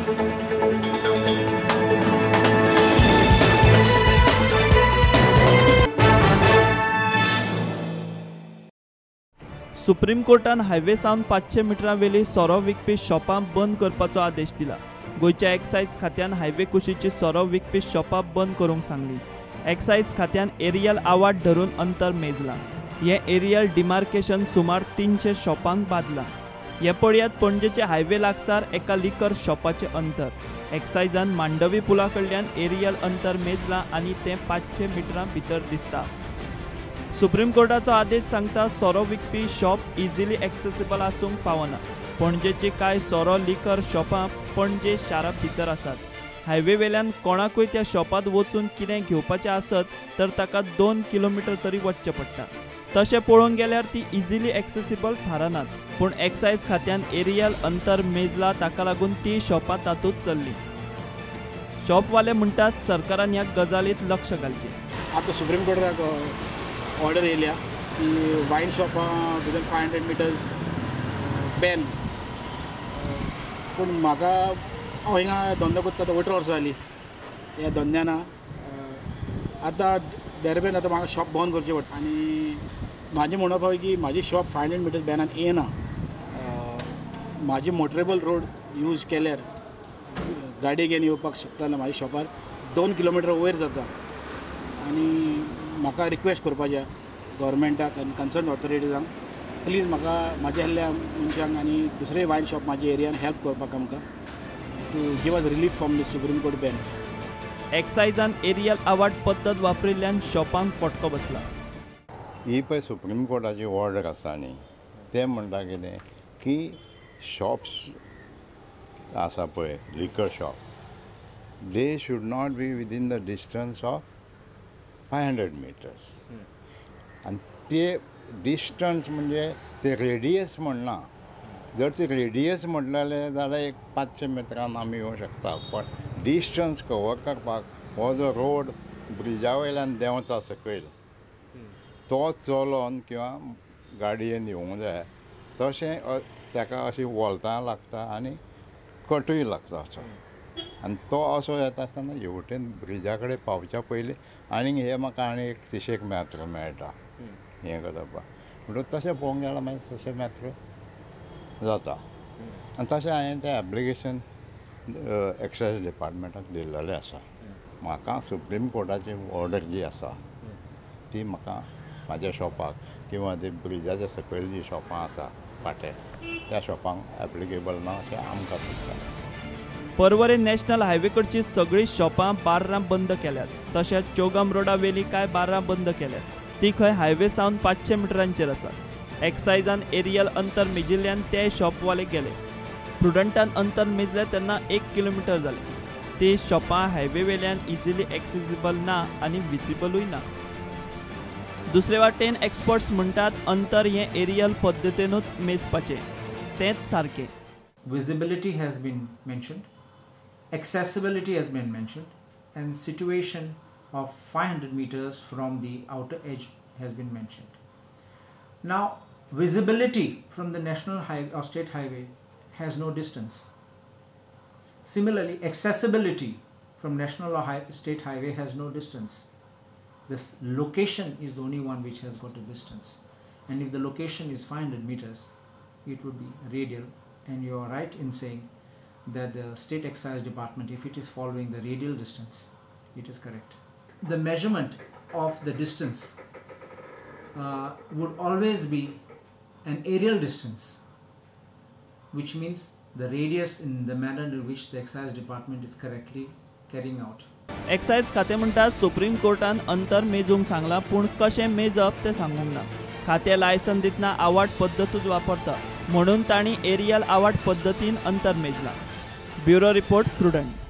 Supreme कोर्टान highway सावन 500 मिटरां वेली सोरो विकपी शॉपां बंद करपाचो आदेश दिला. गोंयच्या एक्सायज खात्यान हायवे कुशीची सोरो विकपी शॉपां बंद करूंक सांगली. एक्सायज खात्यान एरियल आवाज धरून अंतर मेजलां. हें एरियल डिमार्केशन सुमार 300 शॉपांक बादलां. हें पळयात पणजेचे हायवे लागसार एका लिकर शॉपाचें अंतर. एक्सायजान मांडवी पुला कडल्यान एरियल अंतर मेजलां आनी तें 500 मिटरां भितर दिसता. सुप्रीम कोर्टाचो आदेश सांगता सोरो विकपी शॉप इझिली एक्सेसिबल आसूंक फावना. पणजेची कांय सोरो लिकर शॉपां पणजे शारा भितर आसात. हायवे वेल्यान कोणाकूय त्या शॉपांत वचून कितें घेवपाचें आसत तर ताका 2 किलोमिटर तरी वचचें पडटा. तशें पळोवंक गेल्यार ती इझिली एक्सेसिबल थारनात, पूण एक्सायज खात्यान एरियल अंतर मेजला, ताका लागून ती शॉपां तातूंत चल्ली. शॉपवाले म्हणटात सरकारान ह्या गजालींत लक्ष घालचें. आतां सुप्रीम कोर्टाक ऑर्डर येयल्या की वायन शॉपां विदीन 500 मिटर्स बॅन. पूण म्हाका हांव हिंगा धंदो करता तो 18 वर्सां जालीं ह्या धंद्यान. आतां दरम्यान आतां म्हाका शॉप बंद करचें पडटा आनी म्हाजें म्हणप हांवें की म्हाजी शॉप 500 मिटर्स बॅनान येना. म्हाजी मोटरेबल रोड यूज केल्यार गाडी घेवन येवपाक शकता ना. म्हाज्या शॉपार 2 किलोमिटर वयर जाता आनी म्हाका रिक्वेस्ट करपाचें गव्हर्मेंटाक आनी कन्सर्न ऑथॉरिटीजांक, प्लीज म्हाका म्हाज्या आहल्या मनशांक आनी दुसरे वायन शॉप म्हाज्या एरियान हेल्प करपाक आमकां to give us relief from the supreme court ban. एक्सायजान aerial आवाट पद्दत वापरिल्ल्यान शॉपांक फटको बसला. ही पळय सुप्रीम कोर्टाची ऑर्डर आसा न्ही, तें म्हणटा कितें की शॉप्स आसा पळय liquor shop, they should not be within the distance of 500 meters. आनी ते डिस्टन्स म्हणजे ते रेडियस म्हणना. जर ते रेडियस म्हणलें जाल्यार एक 500 मिटरान आमी येवंक शकता, पण डिस्टन्स कवर करपाक हो जो रोड ब्रिजा वयल्यान देंवता सकयल तो चलोन किंवा गाडयेन येवंक जाय. तशें ताका अशी वोल्तां लागता आनी कटूय लागता असो, आनी तो असो येता आसतना हेवटेन ब्रिजा कडेन पावच्या पयलीं आनीक हे म्हाका आनी एक 30 मेत्र मेळटा हें करपाक. म्हणटकच तशें पळोवंक गेल्यार मागीर 600 मेत्र जाता. आनी तशें हांवें तें एप्लिकेशन एक्सायज डिपार्टमेंटाक दिल्लेलें आसा. म्हाका सुप्रीम कोर्टाची ऑर्डर जी आसा ती म्हाका म्हाज्या शॉपाक किंवा ते ब्रिजाच्या सकयल जी शॉपां आसा फाटे त्या शॉपांक एप्लिकेबल ना अशें आमकां दिसता. पर्वरे नॅशनल हायवे कडची सगळीं शॉपां बार्रां बंद केल्यात. तशेंच चोगम रोडा वेली कांय बार्रां बंद केल्यात. ती खंय हायवे सावन 500 मिटरांचेर आसात. एक्सायजान एरियल अंतर मेजिल्ल्यान ते शॉपवाले गेले. प्रुडंटान अंतर मेजलें तेन्ना 1 किलोमिटर जालें. ती शॉपां हायवे वेल्यान इझिली एक्सेसिबल ना आनी विजिबलूय ना. दुसरे वाटेन एक्सपर्ट्स म्हणटात अंतर हें एरियल पद्दतीनूच मेजपाचें, तेंच सारकें. Visibility has been mentioned, accessibility has been mentioned, and situation of 500 meters from the outer edge has been mentioned. Now, visibility from the national highway or state highway has no distance. Similarly, accessibility from national or state highway has no distance. This location is the only one which has got a distance. And if the location is 500 meters, it would be radial. And you are right in saying that the state excise department, if it is following the radial distance, it is correct. The measurement of the distance would always be an aerial distance, which means the radius in the manner in which the excise department is correctly carrying out. Excise खातें म्हणटा supreme कोर्टान अंतर मेजूंक सांगलां, पूण कशें मेजप तें सांगूंक ना. खातें लायसन दितना आवाट पद्दतूच वापरता, म्हणून तांणी एरियल आवाट पद्दतीन अंतर मेजलां. Bureau report, Prudent.